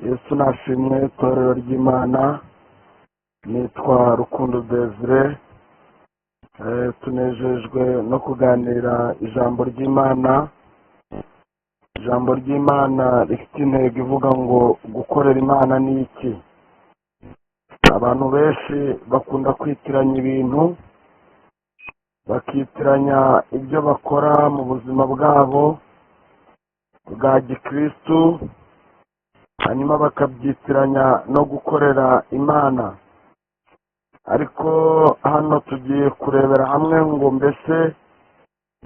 Yesu nashimwe, itorero ry'Imana. Nitwa Rukundo Desire. Tunejejwe no kuganira ijambo ry'Imana. Ijambo ry'Imana rifite intego ivuga ngo gukorera Imana ni iki? Abantu benshi bakunda kwitiranya ibintu, bakitiranya ibyo bakora mu buzima bwabo bwa gikristu, hanyuma bakabyitiranya no gukorera Imana. Ariko hano tugiye kurebera hamwe ngo mbese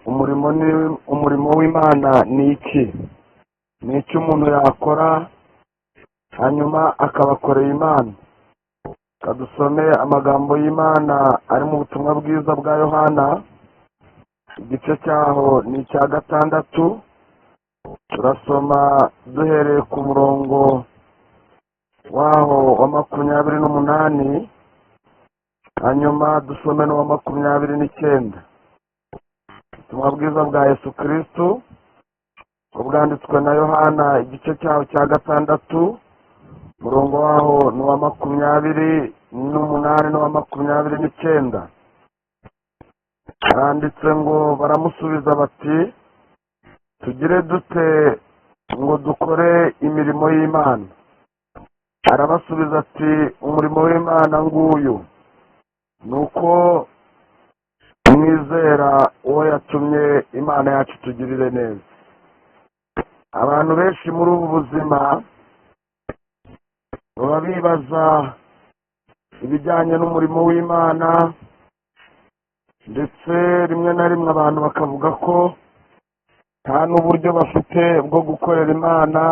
umurimo ni umurimo w'Imana ni iki? Ni iki umuntu yakora hanyuma akabakorera Imana? Kadusome amagambo y'Imana ari mu butumwa bwiza bwa Yohana, igice cyaho ni icya 6. Turasoma duhereye ku murongo waho wa 28, hanyuma dusome n'uwa 29. Ubutumwa bwiza bwa Yesu Kristu bwanditswe na Yohana, igice cyaho cya 6, umurongo waho ni uwa 28 n'uwa 29. Haranditse ngo: "Baramusubiza bati: 'Tugire dute ngo dukore imirimo y'Imana?' Arabasubiza ati: 'Umurimo w'Imana nguyu, ni uko mwizera uwo yatumye.'" Imana yacu tugirire neza. Abantu benshi muri ubu buzima baba bibaza ibijyanye n'umurimo w'Imana, ndetse rimwe na rimwe abantu bakavuga ko nta n'uburyo bafite bwo gukorera Imana,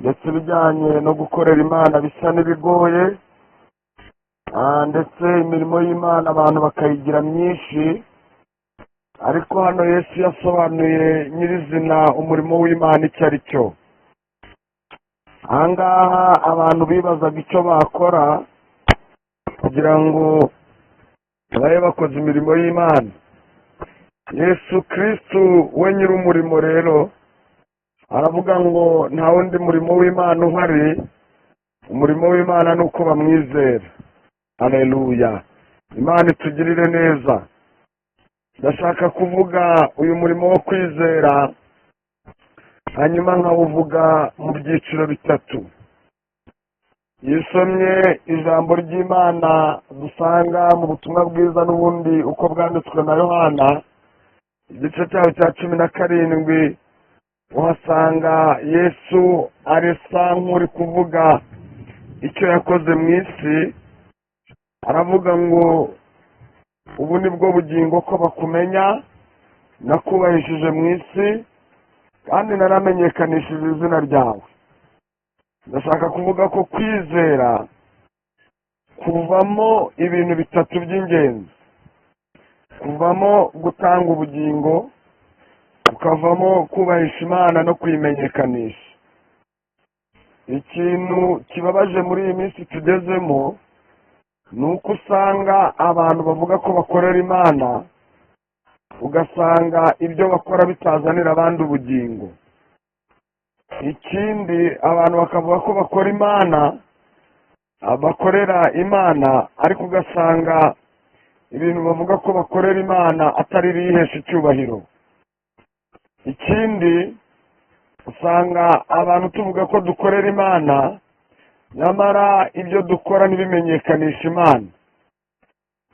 ndetse ibijyanye no gukorera Imana bisa n'ibigoye, ndetse imirimo y'Imana abantu bakayigira myinshi. Ariko hano Yesu yasobanuye nyirizina umurimo w'Imana icyo ari cyo. Ahangaha abantu bibazaga icyo bakora kugira ngo babe bakoze imirimo y'Imana. Yesu Kristu we nyir'umurimo rero aravuga ngo nta wundi murimo w'Imana uhari, umurimo w'Imana ni uko bamwizera. Aleluya, Imana itugirire neza. Ndashaka kuvuga uyu murimo wo kwizera, hanyuma nkawuvuga mu byiciro bitatu. Iyo usomye ijambo ry'Imana dusanga mu butumwa bwiza n'ubundi uko bwanditswe na Yohana, igice cyaho cya 17, uhasanga Yesu aresa nk'uri kuvuga icyo yakoze mu isi. Aravuga ngo: "Ubu ni bwo bugingo, ko bakumenya, nakubahishije mu isi, kandi naramenyekanishije izina ryawe." Ndashaka kuvuga ko kwizera kuvamo ibintu bitatu by'ingenzi: kuvamo gutanga ubugingo, kukavamo kubahisha Imana no kuyimenyekanisha. Ikintu kibabaje muri iyi minsi tugezemo ni uko usanga abantu bavuga ko bakorera Imana, ugasanga ibyo bakora bitazanira abandi ubugingo. Ikindi, abantu bakavuga ko bakora Imana, bakorera Imana, ariko ugasanga ibintu bavuga ko bakorera Imana atari ibiyihesha icyubahiro. Ikindi, usanga abantu tuvuga ko dukorera Imana, nyamara ibyo dukora ntibimenyekanisha Imana.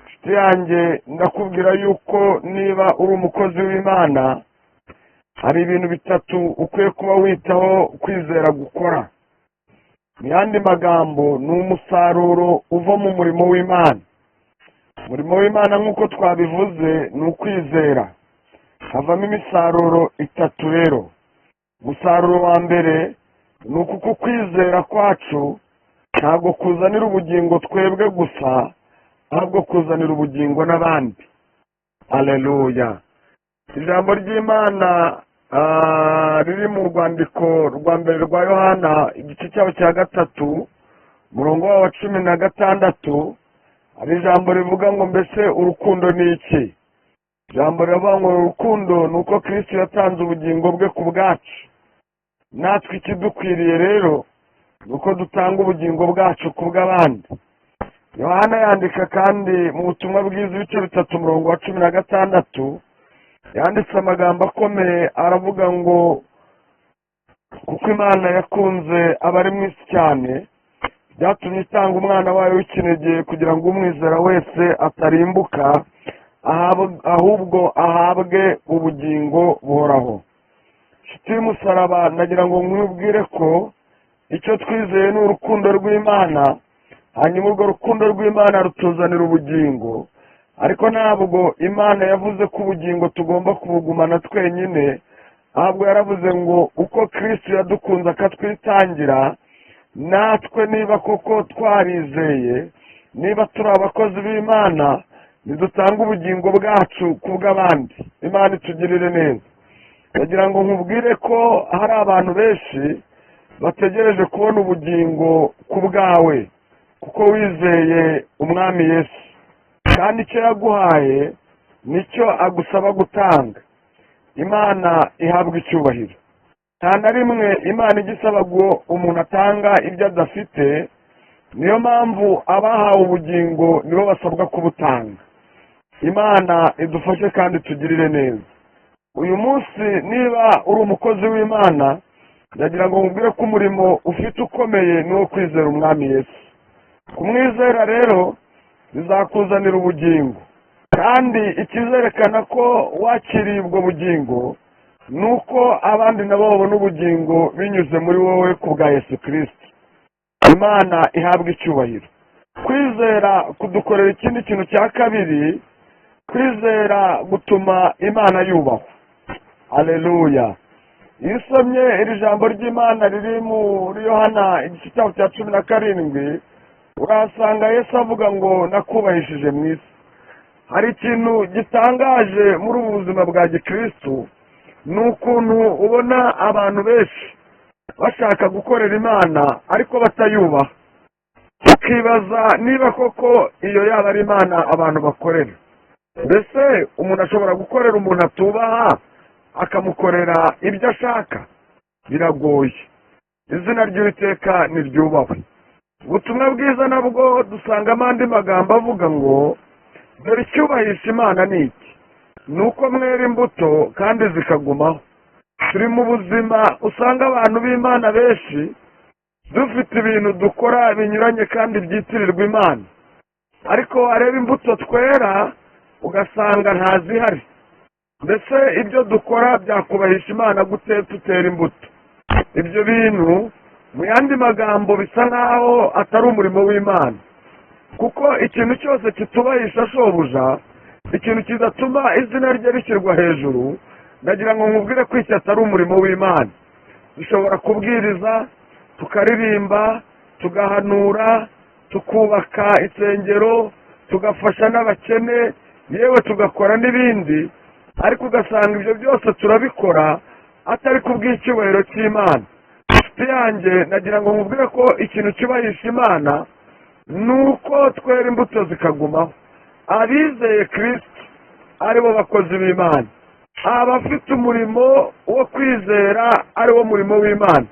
Inshuti yanjye, ndakubwira yuko niba uri umukozi w'Imana, hari ibintu bitatu ukwiye kuba witaho kwizera gukora. Mu yandi magambo, ni umusaruro uva mu murimo w'Imana. Umurimo w'Imana, nk'uko twabivuze, ni ukwizera. Havamo imisaruro itatu rero. Umusaruro wa mbere ni uku: kwizera kwacu ntabwo kuzanira ubugingo twebwe gusa, ahubwo kuzanira ubugingo n'abandi. Aleluya. Ijambo ry'Imana riri mu rwandiko rwa mbere rwa Yohana, igice cyabo cya 3, umurongo wa 16, hari ijambo rivuga ngo: "Mbese urukundo ni iki?" Ijambo riravuga ngo: "Urukundo ni uko Kristo yatanze ubugingo bwe ku bwacu." Natwe ikidukwiriye rero Ni uko dutanga ubugingo bwacu ku bw'abandi. Yohana yandika kandi mu butumwa bwiza ibice 3 umurongo wa 16, yanditse amagambo akomeye, aravuga ngo kuko Imana yakunze abari mu isi cyane, byatumye itanga umwana wayo w'ikinege kugira ngo umwizera wese atarimbuka, ahubwo ahabwe ubugingo buhoraho. Inshuti y'umusaraba, nagira ngo nkwibwire ko icyo twizeye ni urukundo rw'Imana, hanyuma urwo rukundo rw'Imana rutuzanira ubugingo. Ariko ntabwo Imana yavuze ko ubugingo tugomba kubugumana twenyine, ahubwo yaravuze ngo uko Kristo yadukunze akatwitangira, natwe niba koko twarizeye, niba turi abakozi b'Imana, ntidutange ubugingo bwacu ku bw'abandi. Imana itugirire neza. Ndagira ngo nkubwire ko hari abantu benshi bategereje kubona ubugingo ku bwawe, kuko wizeye Umwami Yesu, kandi icyo yaguhaye nicyo agusaba gutanga. Imana ihabwa icyubahiro. Nta na rimwe Imana ijya isaba ngo umuntu atanga ibyo adafite. Niyo mpamvu abahawe ubugingo nibo basabwa kubutanga. Imana idufashe kandi tugirire neza. Uyu munsi niba uri umukozi w'Imana, ndagira ngo nkubwire ko umurimo ufite ukomeye ni uwo kwizera Umwami Yesu. Kumwizera rero bizakuzanira ubugingo, kandi ikizerekana ko wakiriye ubwo bugingo ni uko abandi nabo babona ubugingo binyuze muri wowe ku bwa Yesu Kirisito. Imana ihabwa icyubahiro. Kwizera kudukorera ikindi kintu cya kabiri, kwizera gutuma Imana yubahwa. Aleluya. Iyo usomye iri jambo ry'Imana riri muri Yohana igice cyaho cya 17, urahasanga Yesu avuga ngo nakubahishije mu isi. Hari ikintu gitangaje muri ubu buzima bwa gikristu, ni ukuntu ubona abantu benshi bashaka gukorera Imana ariko batayubaha, ukibaza niba koko iyo yaba ari Imana abantu bakorera. Mbese umuntu ashobora gukorera umuntu atubaha akamukorera ibyo ashaka? Biragoye. Izina ry'Uwiteka niryubahwe. Ubutumwa bwiza nabwo dusangamo andi magambo avuga ngo dore icyubahisha Imana ni iki, ni uko mwera imbuto kandi zikagumaho. Turi mu buzima usanga abantu b'Imana benshi dufite ibintu dukora binyuranye kandi byitirirwa Imana, ariko wareba imbuto twera ugasanga ntazihari. Mbese ibyo dukora byakubahisha Imana gute tutera imbuto? Ibyo bintu mu yandi magambo bisa nkaho atari umurimo w'Imana, kuko ikintu cyose kitubahisha shobuja, ikintu kidatuma izina rye rishyirwa hejuru, ndagira ngo nkubwire ko iki atari umurimo w'Imana. Dushobora kubwiriza, tukaririmba, tugahanura, tukubaka insengero, tugafasha n'abakene, yewe tugakora n'ibindi, ariko ugasanga ibyo byose turabikora atari kubw'icyubahiro cy'Imana. Inshuti yanjye, nagira ngo nkubwire ko ikintu cyubahisha Imana ni uko twera imbuto zikagumaho. Abizeye Kristo aribo bakozi b'Imana, abafite umurimo wo kwizera ariwo murimo w'Imana.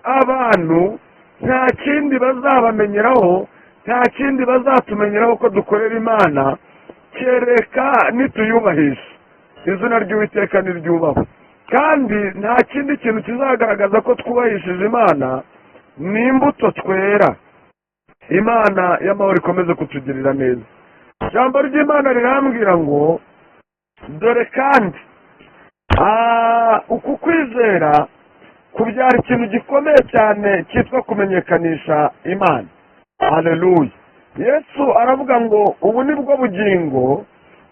Abantu nta kindi bazabamenyeraho, nta kindi bazatumenyeraho ko dukorera Imana, kereka nituyubahisha. Izina ry'Uwiteka niryubahwe. Kandi nta kindi kintu kizagaragaza ko twubahishije Imana ni imbuto twera. Imana y'amahoro ikomeze kutugirira neza. Ijambo ry'Imana rirambwira ngo dore kandi uku kwizera kubyara ikintu gikomeye cyane cyitwa kumenyekanisha Imana. Haleluya. Yesu aravuga ngo ubu ni bwo bugingo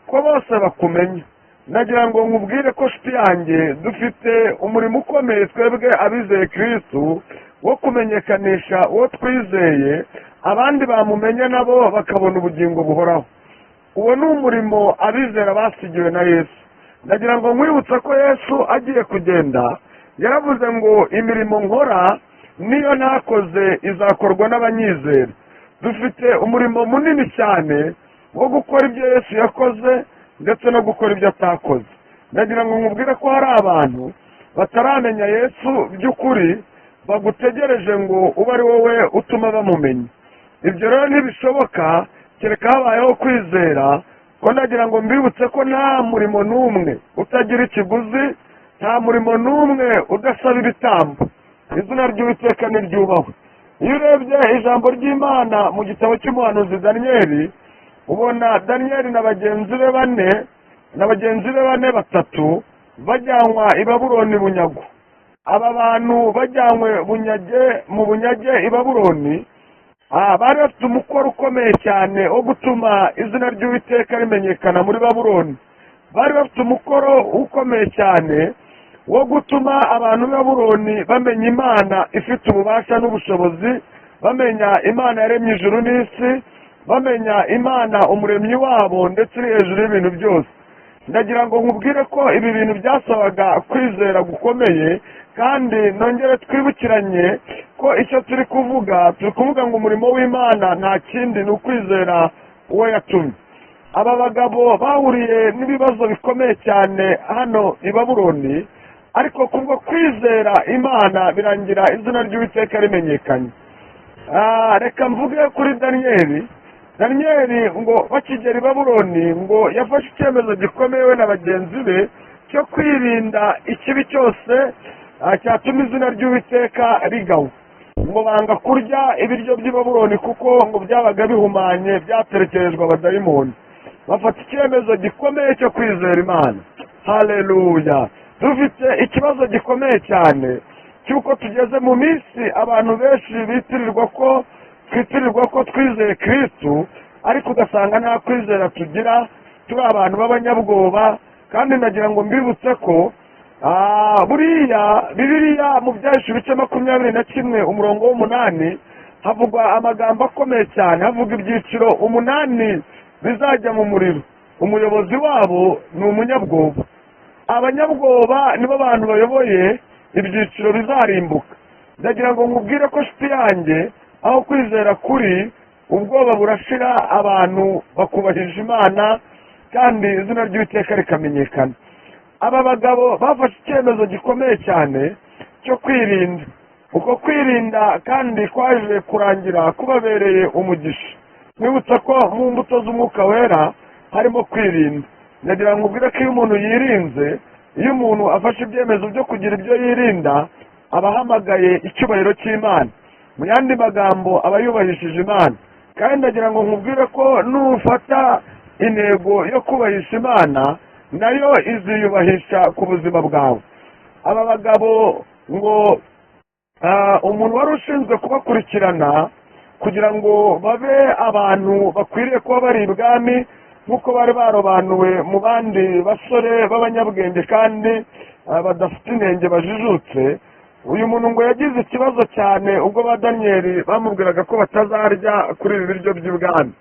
ko bose bakumenya. Nagira ngo nkubwire ko nshuti yanjye dufite umurimo ukomeye twebwe abizeye Kristo wo kumenyekanisha uwo twizeye, abandi bamumenye nabo bakabona ubugingo buhoraho. Uwo ni umurimo abizera basigiwe na Yesu. Ndagira ngo nkwibutse ko Yesu agiye kugenda yaravuze ngo imirimo nkora niyo nakoze izakorwa n'abanyizera. Dufite umurimo munini cyane wo gukora ibyo Yesu yakoze ndetse no gukora ibyo atakoze. Ndagira ngo nkubwire ko hari abantu bataramenya Yesu by'ukuri, Bagutegereje ngo ube ari wowe utuma bamumenya. Ibyo rero ntibishoboka kereka habayeho kwizera. Ko ndagira ngo mbibutse ko nta murimo n'umwe utagira ikiguzi, nta murimo n'umwe udasaba ibitambo. Izina ry'Uwiteka niryubahwe. Iyo urebye ijambo ry'Imana mu gitabo cy'umuhanuzi Daniyeli, ubona Daniyeli na bagenzi be bane, na bagenzi be bane batatu bajyanwa i Babuloni bunyago. Aba bantu bajyanywe bunyage mu bunyage i Babuloni, bari bafite umukoro ukomeye cyane wo gutuma izina ry'Uwiteka rimenyekana muri Babuloni. Bari bafite umukoro ukomeye cyane wo gutuma abantu b'i Babuloni bamenya Imana ifite ububasha n'ubushobozi, bamenya Imana yaremye ijuru n'isi, bamenya Imana umuremyi wabo ndetse iri hejuru y'ibintu byose. Ndagira ngo nkubwire ko ibi bintu byasabaga kwizera gukomeye, kandi nongere twibukiranye ko icyo turi kuvuga, turi kuvuga ngo umurimo w'Imana nta kindi, ni ukwizera uwo yatumye. Aba bagabo bahuriye n'ibibazo bikomeye cyane hano i Babuloni, ariko kubwo kwizera Imana birangira izina ry'Uwiteka rimenyekanye. Reka mvuge kuri Daniyeli. Daniyeli ngo bakigera i Babuloni, ngo yafashe icyemezo gikomeye we na bagenzi be cyo kwirinda ikibi cyose cyatuma izina ry'Uwiteka rigawa. Ngo banga kurya ibiryo by'i Babuloni kuko ngo byabaga bihumanye, byaterekerejwe abadayimoni. Bafata icyemezo gikomeye cyo kwizera Imana. Haleluya! Dufite ikibazo gikomeye cyane cy'uko tugeze mu minsi abantu benshi bitirirwa ko twitirirwa ko twizeye Kirisitu, ariko ugasanga nta kwizera tugira, turi abantu b'abanyabwoba. Kandi ndagira ngo mbibutse ko buriya Bibiliya mu Byahishuwe ibice 21 umurongo w'8 havugwa amagambo akomeye cyane. Havuga ibyiciro 8 bizajya mu muriro. Umuyobozi wabo ni umunyabwoba. Abanyabwoba nibo bantu bayoboye ibyiciro bizarimbuka. Ndagira ngo nkubwire ko, nshuti yanjye, aho kwizera kuri, ubwoba burashira, abantu bakubahisha Imana kandi izina ry'Uwiteka rikamenyekana. Aba bagabo bafashe icyemezo gikomeye cyane cyo kwirinda. Uko kwirinda kandi kwaje kurangira kubabereye umugisha. Mwibutsa ko mu mbuto z'Umwuka Wera harimo kwirinda. Ndagira ngo ubwire ko iyo umuntu yirinze, iyo umuntu afashe ibyemezo byo kugira ibyo yirinda, aba ahamagaye icyubahiro cy'Imana. Mu yandi magambo, aba yubahishije Imana. Kandi ndagira ngo nkubwire ko nufata intego yo kubahisha Imana, nayo iziyubahisha ku buzima bwawe. Aba bagabo ngo umuntu wari ushinzwe kubakurikirana kugira ngo babe abantu bakwiriye kuba bari ibwami nk'uko bari barobanuwe mu bandi basore b'abanyabwenge kandi badafite inenge, bajijutse, uyu muntu ngo yagize ikibazo cyane ubwo ba Daniyeli bamubwiraga ko batazarya kuri ibi biryo by'ibwami.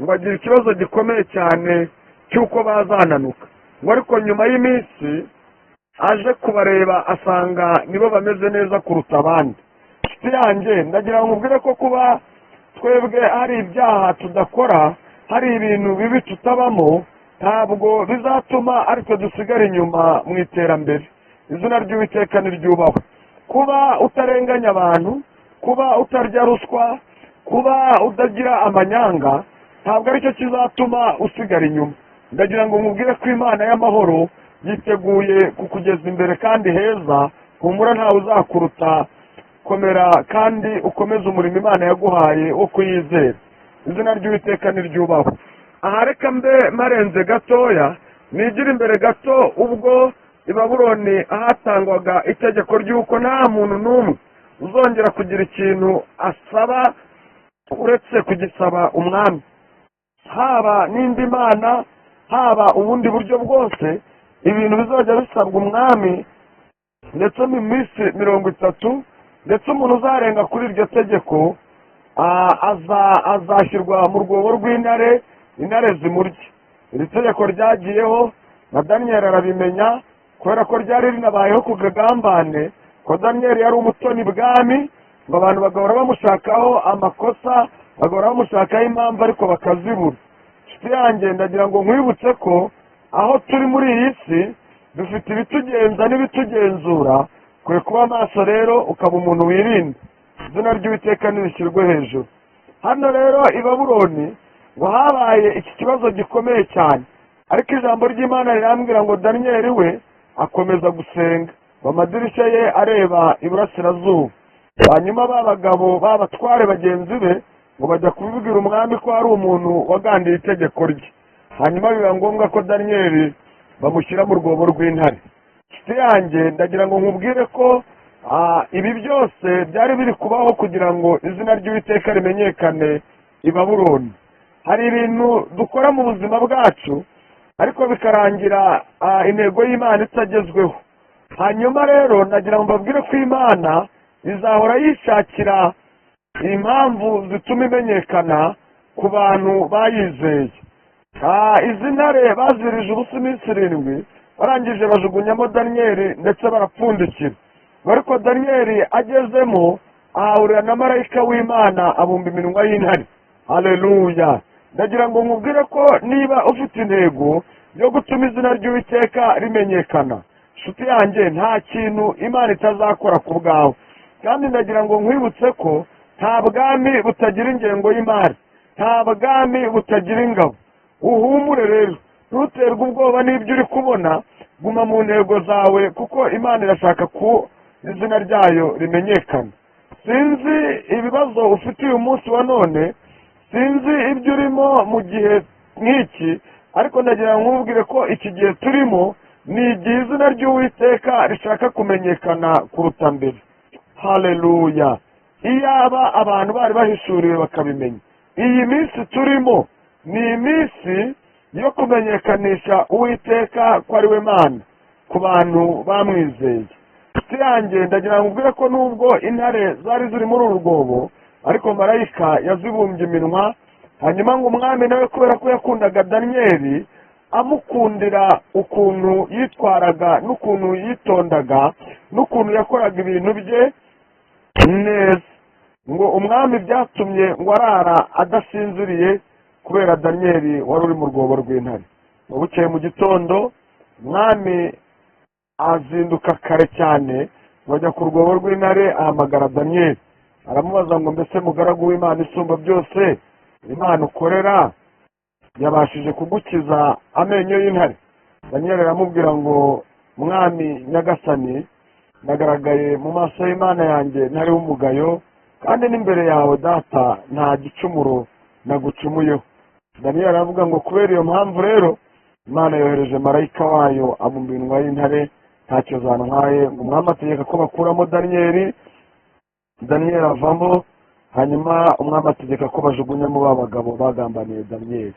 Ngo agira ikibazo gikomeye cyane cy'uko bazananuka. Ngo ariko nyuma y'iminsi aje kubareba, asanga nibo bameze neza kuruta abandi. Inshuti yanjye, ndagira ngo nkubwire ko kuba twebwe hari ibyaha tudakora, hari ibintu bibi tutabamo, ntabwo bizatuma ariko dusigara inyuma mu iterambere. Izina ry'Uwiteka niryubahwe. Kuba utarenganya abantu, kuba utarya ruswa, kuba utagira amanyanga, ntabwo aricyo kizatuma usigara inyuma. Ndagira ngo nkubwire ko Imana y'amahoro yiteguye kukugeza imbere kandi heza. Humura, ntawe uzakuruta. Komera kandi ukomeze umurimo Imana yaguhaye wo kuyizera. Izina ry'Uwiteka niryubahwe. Aha reka mbe marenze gatoya, nigira imbere gato. Ubwo i Babuloni hatangwaga itegeko ry'uko nta muntu n'umwe uzongera kugira ikintu asaba uretse kugisaba umwami, haba n'indi mana, haba ubundi buryo bwose, ibintu bizajya bisabwa umwami, ndetse mu minsi 30, ndetse umuntu uzarenga kuri iryo tegeko azashyirwa mu rwobo rw'intare, intare zimurye. Iri tegeko ryagiyeho na Daniyeli arabimenya, kubera ko ryari rinabayeho ku kagambane, ko Daniyeli yari umutoni bwami, ngo abantu bagahora bamushakaho amakosa, bagahora bamushakaho impamvu, ariko bakazibura. Inshuti yanjye, ndagira ngo nkwibutse ko aho turi muri iyi si dufite ibitugenza n'ibitugenzura. Kure kuba maso rero, ukaba umuntu wirinda. Izina ry'Uwiteka ntirishyirwe hejuru. Hano rero i Babuloni ngo habaye iki kibazo gikomeye cyane, ariko ijambo ry'Imana rirambwira ngo Daniyeli we akomeza gusenga, ngo amadirishya ye areba iburasirazuba. Hanyuma ba bagabo b'abatware bagenzi be ngo bajya kubibwira umwami ko hari umuntu wagandiye itegeko rye. Hanyuma biba ngombwa ko Daniyeli bamushyira mu rwobo rw'intare. Inshuti yanjye, ndagira ngo nkubwire ko ibi byose byari biri kubaho kugira ngo izina ry'Uwiteka rimenyekane i Babuloni. Hari ibintu dukora mu buzima bwacu ariko bikarangira intego y'Imana itagezweho. Hanyuma rero ndagira ngo mbabwire ko Imana izahora yishakira impamvu zituma imenyekana ku bantu bayizeye. Izi ntare bazirije ubusa iminsi 7, barangije bajugunyamo Daniyeli ndetse barapfundikira. Ariko Daniyeli agezemo ahahurira na marayika w'Imana, abumba iminwa y'intare. Haleluya! Ndagira ngo nkubwire ko niba ufite intego yo gutuma izina ry'Uwiteka rimenyekana, inshuti yanjye, nta kintu Imana itazakora ku bwawe. Kandi ndagira ngo nkwibutse ko nta bwami butagira ingengo y'imari, nta bwami butagira ingabo. Uhumure rero, ntuterwe ubwoba n'ibyo uri kubona, guma mu ntego zawe, kuko Imana irashaka ko izina ryayo rimenyekana. Sinzi ibibazo ufite uyu munsi wa none, sinzi ibyo urimo mu gihe nk'iki, ariko ndagira ngo nkubwire ko iki gihe turimo ni igihe izina ry'Uwiteka rishaka kumenyekana kuruta mbere. Haleluya! Iyaba abantu bari bahishuriwe bakabimenya, iyi minsi turimo ni iminsi yo kumenyekanisha Uwiteka ko ari we Mana ku bantu bamwizeye. Inshuti yanjye, ndagira ngo nkubwire ko nubwo intare zari ziri muri uru rwobo, ariko marayika yazibumbye iminwa. Hanyuma ngo umwami nawe, kubera ko yakundaga Daniyeli, amukundira ukuntu yitwaraga n'ukuntu yitondaga n'ukuntu yakoraga ibintu bye neza, ngo umwami byatumye ngo arara adasinziriye kubera Daniyeli wari uri mu rwobo rw'intare. Bukeye mu gitondo umwami azinduka kare cyane, ngo ajya ku rwobo rw'intare, ahamagara Daniyeli, aramubaza ngo: "Mbese mugaragu w'Imana isumba byose, Imana ukorera yabashije kugukiza amenyo y'intare?" Daniyeli aramubwira ngo: "Mwami nyagasani, nagaragaye mu maso y'Imana yanjye ntariho umugayo, kandi n'imbere yawe data nta gicumuro nagucumuyeho." Daniyeli aravuga ngo: "Kubera iyo mpamvu rero Imana yohereje marayika wayo abumba iminwa y'intare, ntacyo zantwaye." Ngo umwami ategeka ko bakuramo Daniyeli, Daniyeli avamo. Hanyuma umwami ategeka ko bajugunyamo ba bagabo bagambaniye Daniyeli.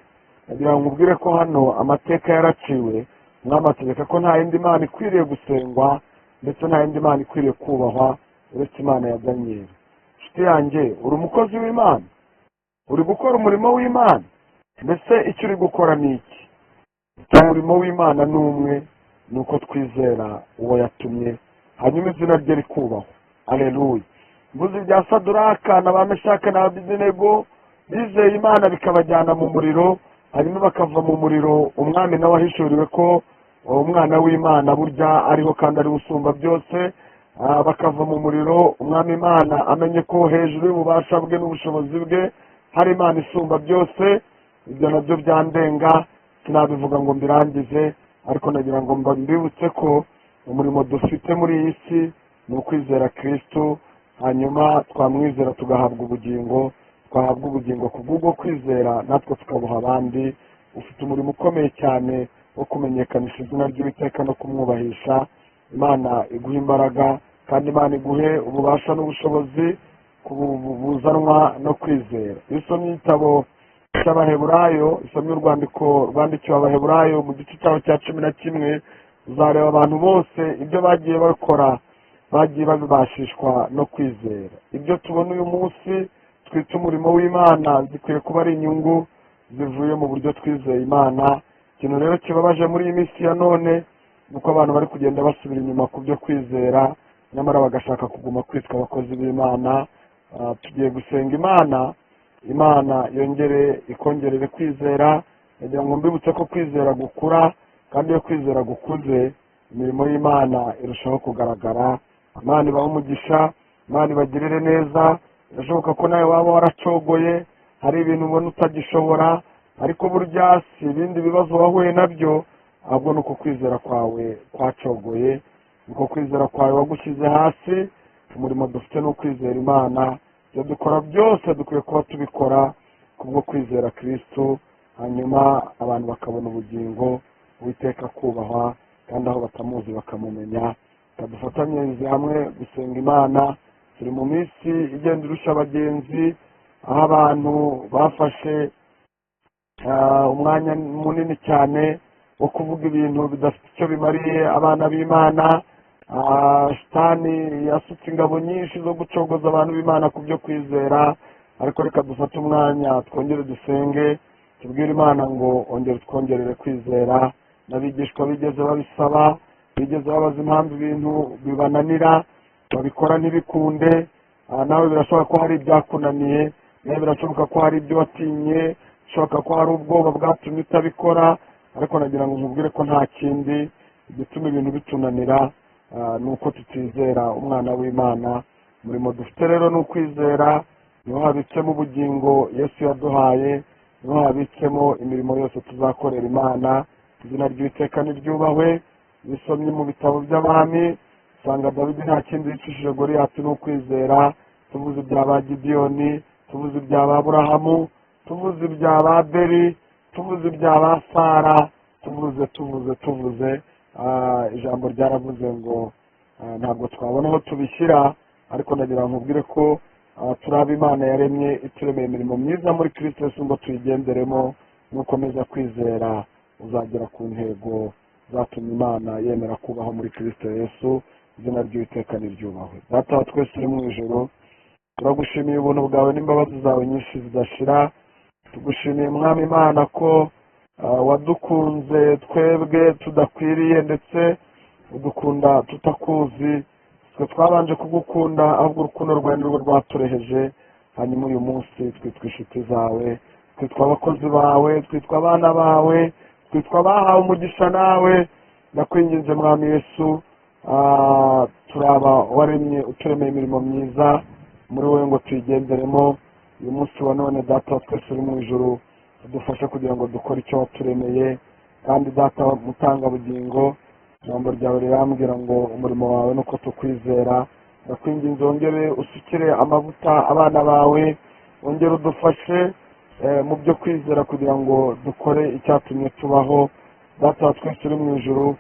Ndagira ngo nkubwire ko hano amateka yaraciwe. Umwami ategeka ko nta yindi mana ikwiriye gusengwa, ndetse nta yindi mana ikwiriye kubahwa uretse Imana ya Daniyeli. Inshuti yanjye, uri umukozi w'Imana, uri gukora umurimo w'Imana, mbese icyo uri gukora ni iki? Umurimo w'Imana ni umwe, ni uko twizera uwo yatumye, hanyuma izina rye rikubahwa. Aleluya! Mvuze ibya Saduraka na ba Meshaka na Abedenego bizeye Imana bikabajyana mu muriro, hanyuma bakava mu muriro. Umwami nawe ahishuriwe ko umwana w'Imana burya ariho kandi ari usumba byose. Bakava mu muriro, umwami Imana amenye ko hejuru y'ububasha bwe n'ubushobozi bwe hari Imana isumba byose. Ibyo nabyo byandenga, sinabivuga ngo mbirangize, ariko nagira ngo mbibutse ko umurimo dufite muri iyi si ni ukwizera Kristo, hanyuma twamwizera tugahabwa ubugingo, twahabwa ubugingo ku bw'ubwo kwizera natwe tukabuha abandi. Ufite umurimo ukomeye cyane wo kumenyekanisha izina ry'Uwiteka no kumwubahisha. Imana iguhe imbaraga, kandi Imana iguhe ububasha n'ubushobozi buzanwa no kwizera. Iyo usomye igitabo cy'Abaheburayo, usomye urwandiko rwandikiwe Abaheburayo mu gice cyaho cya 11, uzareba abantu bose ibyo bagiye bakora bagiye babibashishwa no kwizera. Ibyo tubona uyu munsi twita umurimo w'Imana zikwiye kuba ari inyungu zivuye mu buryo twizeye Imana. Ikintu rero kibabaje muri iyi minsi ya none ni uko abantu bari kugenda basubira inyuma ku byo kwizera, nyamara bagashaka kuguma kwitwa abakozi b'Imana. Tugiye gusenga Imana, Imana yongere ikongerere kwizera. Ndagira ngo mbibutse ko kwizera gukura, kandi iyo kwizera gukuze imirimo y'Imana irushaho kugaragara. Imana ibahe umugisha, Imana ibagirire neza. Birashoboka ko nawe waba waracogoye, hari ibintu ubona utagishobora, ariko burya si ibindi bibazo wahuye nabyo, ahubwo ni uko kwizera kwawe kwacogoye, uko kwizera kwawe wagushyize hasi. Umurimo dufite ni ukwizera Imana. Ibyo dukora byose dukwiye kuba tubikora kubwo kwizera Kristo, hanyuma abantu bakabona ubugingo, Uwiteka kubahwa, kandi aho batamuzi bakamumenya. Dufatanyirize hamwe gusenga Imana. Turi mu minsi igenda irusha abagenzi, aho abantu bafashe umwanya munini cyane wo kuvuga ibintu bidafite icyo bimariye abana b'Imana. Shitani yasutse ingabo nyinshi zo gucogoza abantu b'Imana ku byo kwizera, ariko reka dufate umwanya twongere dusenge, tubwire Imana ngo ongere twongerere kwizera. N'abigishwa bigeze babisaba, bigeze babaza impamvu ibintu bibananira, babikora ntibikunde. Nawe birashoboka ko hari ibyakunaniye, nawe birashoboka ko hari ibyo watinye, bishoboka ko hari ubwoba bwatumye utabikora, ariko nagira ngo nkubwire ko nta kindi igituma ibintu bitunanira ni uko tutizera umwana w'Imana. Umurimo dufite rero ni ukwizera, niho habitsemo ubugingo Yesu yaduhaye, niho habitsemo imirimo yose tuzakorera Imana. Izina ry'Uwiteka niryubahwe. Bisomye mu bitabo by'abami usanga Dawidi nta kindi yicishije Goliyati ni ukwizera. Tuvuze ibya ba Gidiyoni, tuvuze ibya ba Aburahamu, tuvuze ibya ba Abeli, tuvuze ibya ba Sara, tuvuze ijambo ryaravuze ngo ntabwo twabona aho tubishyira, ariko nagira ngo nkubwire ko turi abo Imana yaremye, ituremeye imirimo myiza muri Kristo Yesu ngo tuyigenderemo. Nukomeza kwizera uzagera ku ntego zatumye Imana yemera kubaho muri Kristo Yesu. Izina ry'Uwiteka niryubahwe. Data wa twese uri mu ijuru, turagushimiye ubuntu bwawe n'imbabazi zawe nyinshi zidashira. Tugushimiye Mwami Imana ko wadukunze twebwe tudakwiriye, ndetse udukunda tutakuzi. Twe twabanje kugukunda, ahubwo urukundo rwawe nirwo rwatureheje. Hanyuma uyu munsi twitwa inshuti zawe, twitwa abakozi bawe, twitwa abana bawe, twitwa abahawe umugisha nawe. Ndakwinginze Mwami Yesu, turaba waremye uturemeye imirimo myiza muri wowe ngo tuyigenderemo. Uyu munsi wa none Data wa twese uri mu ijuru, udufashe kugira ngo dukore icyo waturemeye. Kandi Data mutangabugingo, ijambo ryawe rirambwira ngo umurimo wawe nuko tukwizera. Ndakwinginze wongere usukire amavuta abana bawe, wongere udufashe mu byo kwizera kugira ngo dukore icyatumye tubaho. Data wa twese uri mu ijuru,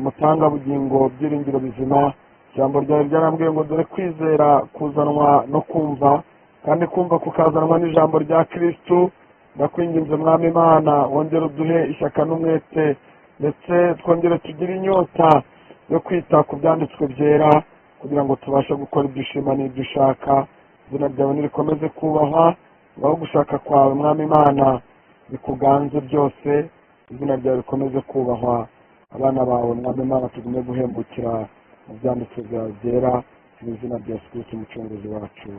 mutangabugingo, byiringiro bizima, ijambo ryawe ryarambwiye ngo dore kwizera kuzanwa no kumva, kandi kumva kukazanwa n'ijambo rya Kristo. Ndakwinginze Mwami Imana, wongere uduhe ishyaka n'umwete, ndetse twongere tugire inyota yo kwita ku byanditswe byera, kugira ngo tubashe gukora ibyo ushima n'ibyo ushaka. Izina ryawe nirikomeze kubahwa, ngaho gushaka kwawe Mwami Imana bikuganze byose. Izina ryawe rikomeze kubahwa. Abana bawe Mwami Imana tugume guhembukira mu byanditswe byawe byera, mu izina rya Yesu Kristo umucunguzi wacu.